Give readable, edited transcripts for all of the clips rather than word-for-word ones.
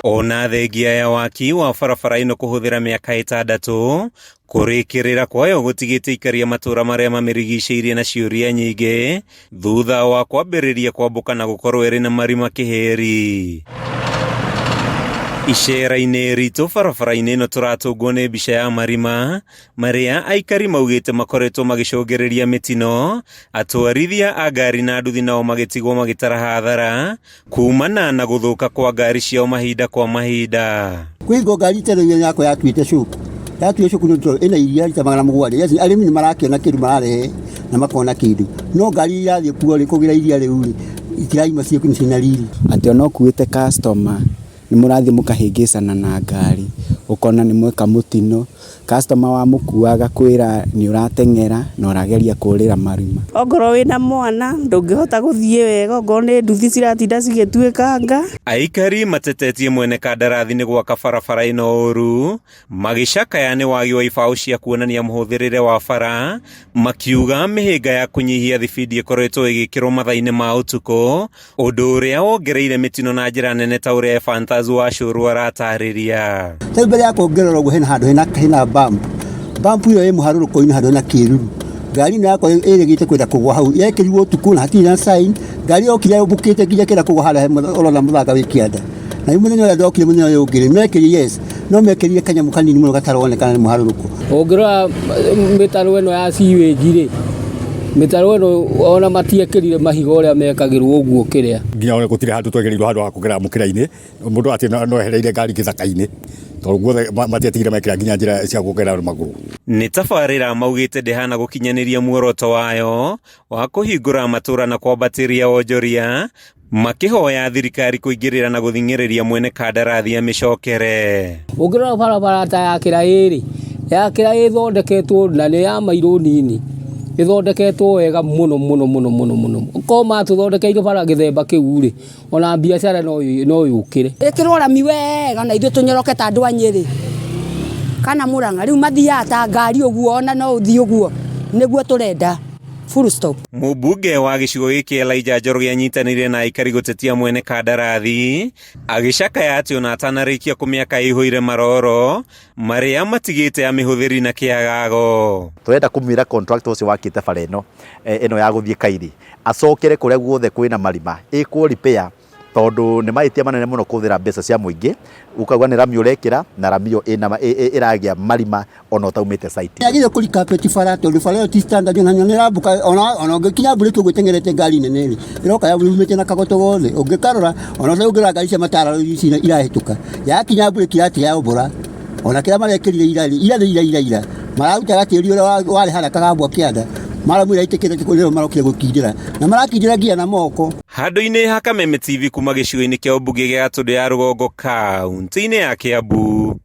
Ona thengia ya waki wa barabara ĩno kũhũthĩra mĩaka 6 kũrĩkĩrĩra kwayo gũtigĩte aikari a matũra marĩa mamĩrigicĩirie na ciũria nyingĩ thutha wa kwambĩrĩria kwambũka na gũkorwo ĩrĩ na marima kĩhĩri. Icera-inĩ ritũ barabara-inĩ ĩno tũratũngwo nĩ mbica ya marima marĩa aikari maugĩte makoretwo magĩcũngĩrĩria mĩtino, atwarithia a ngari na nduthi nao magĩtigwo magĩtara hathara kumana na gũthũka kwa ngari ciao mahinda kwa mahinda. Kwĩ hingo ngari iterĩire yakwa yatuĩte cuku, yatuire cuku nĩ tondũ ĩna iria rita 700. Yes, arĩmi nĩ marakĩona kĩndũ mararehe na makona kĩndũ, no ngari irathiĩ kuo rĩ kũgĩra iria rĩu rĩ itiraima ciĩna riri. Atĩ ona ũkuĩte customer nĩ mũrathiĩ mũkahĩngĩcana na ngari, ũkona nĩ mweka mũtino, customer wamũkua agakwĩra nĩ ũrateng'era na ũrageria kũrĩra marima. Ongorwo wĩna mwana ndũngĩhota gũthiĩ wega, ongorwo nĩ nduthi ciratinda cigĩtuĩkanga. Aikari matetetie mwene kandarathi nĩ gwaka barabara ĩno ũru, magĩcakaya nĩ wagi wa ibaũ cia kuonania mũhũthĩrĩre wa bara, makiuga mĩhĩnga ya kũnyihia thibindi ĩkoretwo ĩgĩkĩrwo mathaa-inĩ ma ũtukũ, ũndũ ũrĩa wongereire mĩtino na njĩra nene ta ũrĩa Ephantus Wacũrũ aratarĩria. Rĩu mbere ya kuongerera ũguo hena handũ hena bump. Bump ĩyo ĩ mũharũrũko-inĩ handũ hena kĩruru. Ngari ĩno yakwa ĩrĩgĩte kwenda kũgwa hau. Yekĩrirwo ũtukũ na hatirĩ na sign. Ngari yokire yũmbũkĩte nginya ĩkĩenda kũgwa harĩa ũrona mũthanga wĩ kĩanda. Na rĩu mũthenya ũrĩa ndokire mũthenya ũyũ ũngĩ rĩ, mekĩrire yes, no mekĩrire kanyamũ kanini mũno gataronekana nĩ mũharũrũko. Ũngĩrora mĩtaro ĩno ya sewage rĩ, mĩtaro ĩno ona matiekĩrire mahiga ũrĩa mekagĩrwo ũguo kĩrĩa. Nginya ona gũtirĩ handũ twagĩrĩirwo handũ ha kũgera mũkĩra-inĩ, mũndũ atĩ no ehereire ngari gĩthaka-inĩ, tondũ guothe matiatigire mekĩra nginya njĩra cia kũgera magũrũ. Nĩ tabarĩra maugĩte ndĩhana gũkinyanĩria muoroto wayo wa kũhingũra matũra na kwambatĩria wonjoria, makĩhoya thirikari kũingĩrĩra na gũthing'ĩrĩria mwene kandarathi amĩcokere. Ũngĩrora barabara ta ya Kĩraĩ rĩ, ya Kĩraĩ ĩthondeketwo na nĩ ya mairũ nini, ĩthondeketwo wega mũno mũno mũno mũno mũno. Korwo matũthondekeire bara gĩthemba kĩu rĩ, ona biacara no yũkĩre. Ĩkĩrwo rami wega na ithuĩ tũnyoroke ta andũ a Nyĩrĩ kana Mũrang'a. Rĩu mathiaga ta ngari ũguo ona no ũthiĩ ũguo, nĩguo tũrenda. Full stop. Mũmbunge wa gĩcigo gĩkĩ Elijah Njoroge anyitanĩire na aikari gũtetia mwene kandarathi agĩcakaya atĩ ona atanarĩkia kũmĩaka ĩihũire maroro marĩa matigĩte amĩhũthĩri na kĩagago. Tũrenda kũmwĩra contractor ũcio wakĩte bara ĩno ĩno ya gũthiĩ Kairi acokere kũrĩa guothe kwĩna marima ĩkwo repair tondũ nĩ mahĩtia manene mũno kũhũthĩra mbeca cia mũingĩ ũkauga nĩ rami ũrekĩra na rami ĩyo ĩragĩa marima ona ũtaumĩte site. Yagĩrĩirwo kũ recarpet bara tondũ bara ĩyo ti standard ona nĩ ĩrambũka ona ũngĩkinya mburĩki ũguo ĩteng'erete ngari nene rĩ, ĩroka yumĩte na kagoto gothe. Ũngĩkarora ona ũngĩrora ngari cia matara ici irahĩtũka, yakinya mburĩki yatiga yaũmbũra. Ona kĩrĩa marekĩrire ira rĩ, ira nĩ ira ira ira, mararutaga tĩri ũrĩa warĩ harĩa Kagambwa kĩanda, maramu ĩrĩa ĩitĩkĩte nĩyo marokire gũkindĩra, na marakindĩra nginya na moko. Handũ-inĩ ha Kameme TV kuma gĩcigo-inĩ kĩa ũmbunge gĩa Gatũndũ ya Rũgongo kaunti-inĩ ya Kiambu,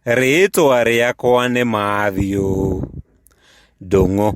rĩtwa rĩakwa nĩ Matthew Ndung'u.